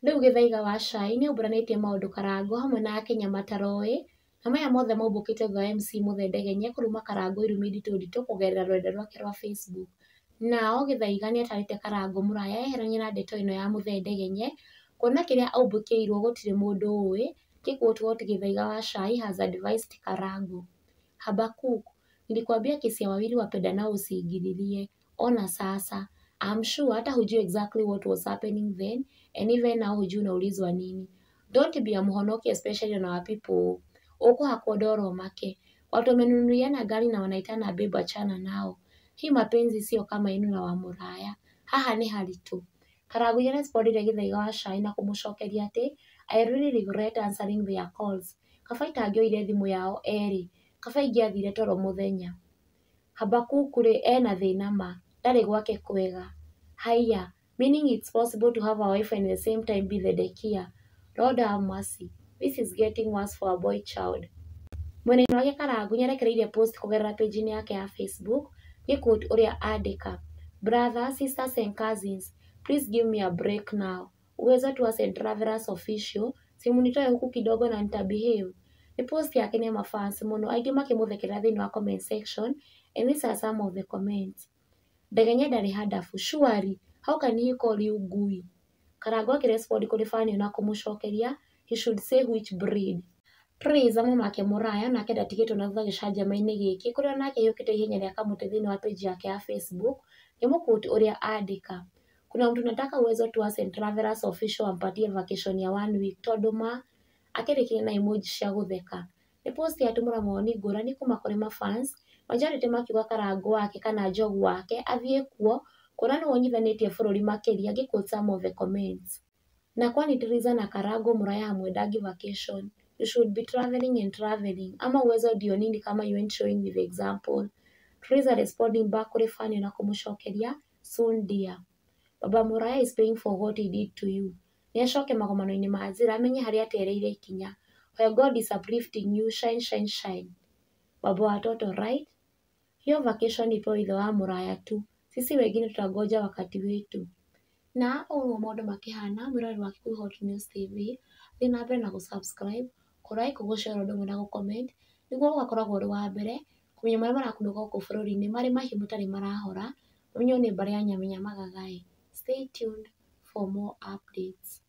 Rĩu Gĩthaiga wa Cai nĩaumbũranĩtie maũndũ Karangũ hamwe na akenya mataroĩ, na maya mothe maumbũkĩte thutha wa MC Mũthee Ndegenye kũruma Karangũ irumi nditũ nditũ kũgerera rũrenda rwake rwa Facebook. Nao Gĩthaiga nĩatarĩte Karangũ Mũraya eheranie na ndeto ĩno ya Mũthee Ndegenye kuona kĩrĩa aumbũkĩirwo gũtirĩ mũndũ ũĩ, gĩ quote what Gĩthaiga wa Cai has advised Karangũ. Habakuk, nilikwambia kesi ya wawili wapendanao usiingililie. Ona sasa. I'm sure hata hujui exactly what was happening then and even now hujui unaulizwa nini. Don't be a mhonoki especially on our people. Ũkũhakwo ndoro make. Watu wamenunuliana gari na wanaitana babe, achana nao. Hii mapenzi sio kama yenu na wa Mũraya. Haha nĩ haritũ. Karangũ nĩarespondire Gĩthaiga wa Cai na kũmũcokeria atĩ I really regret answering their calls. Kaba itangĩoire thimũ yao erĩ. Kaba ingĩathire toro mũthenya. Habakuku rĩ ena thĩna ma. Ndarĩ gwake kwega. Haiya, meaning it's possible to have a wife and at the same time be the dekia. Lord have mercy. This is getting worse for a boy child. Mwena-inĩ wake Karangũ nĩarekereirie post kũgerera page-inĩ yake ya Facebook gĩ quote ũrĩa andĩka Brothers, sisters and cousins, please give me a break now. Uwezo Tours and Travelers Official, simunitoe huku kidogo na nitabehave. Nĩ post yake nĩ mafans mũno aingĩ makĩmũthekerera thĩinĩ wa comment section and these are some of the comments. Ndegenye ndarĩ handabu, surely how can he call you ngui? Karangũ akĩrespond kũrĩ fan ĩyo na kũmũcokeria he should say which breed. Praise make Mũraya nake ndatigĩtwo na thutha gĩcanjama-inĩ gĩkĩ kũrĩa nake aiyũkĩte ihenya rĩa kamũtĩ thĩinĩ wa page yake ya Facebook ngĩmũquote ũrĩa andĩka kuna mtu nataka Uwezo Tours and Travelers Official ampatie vacation ya one week tondũ ma akĩrĩkirie na emoji cia gũtheka. Nĩ post yatumũra mawoni ngũrani kuma kũrĩ mafans majority makiuga Karangũ wake kana Njogu wake athiĩ kuo kuona nĩwe ũnyitithanĩtie bũrũri makĩria ngĩ quote some of the comments. Na kwani Triza na Karangũ Mũraya hamwendangi vacation? You should be traveling and traveling. Ama Uwezo ndio nini kama you ain't showing with example? Triza responding back kũrĩ fan ĩyo na kũmũcokeria soon dear. Baba Mũraya is paying for what he did to you. Nĩacoke magomano-inĩ ma njĩra amenye harĩa atereire ikinya. Where God is uplifting you, shine shine shine. Baba watoto right? Hiyo vacation ipewe ithe wa Mũraya tu. Sisi wengine tutangoja wakati wetu. Na ũguo maũndũ makĩhana mwĩroreri wa Kikuyu Hot News TV thiĩ na mbere na gũ-subscribe, kũ-like, gũ-share ũndũ ũmwe na gũ-comment nĩguo ũgakoragwo ũrĩ wa mbere kũmenya marĩa marakunũka gũkũ bũrũri-inĩ marĩ mahiũ matarĩ marahora ũmenyo nĩ mbarĩ ya Nyamĩnya Magagaĩ. Stay tuned for more updates.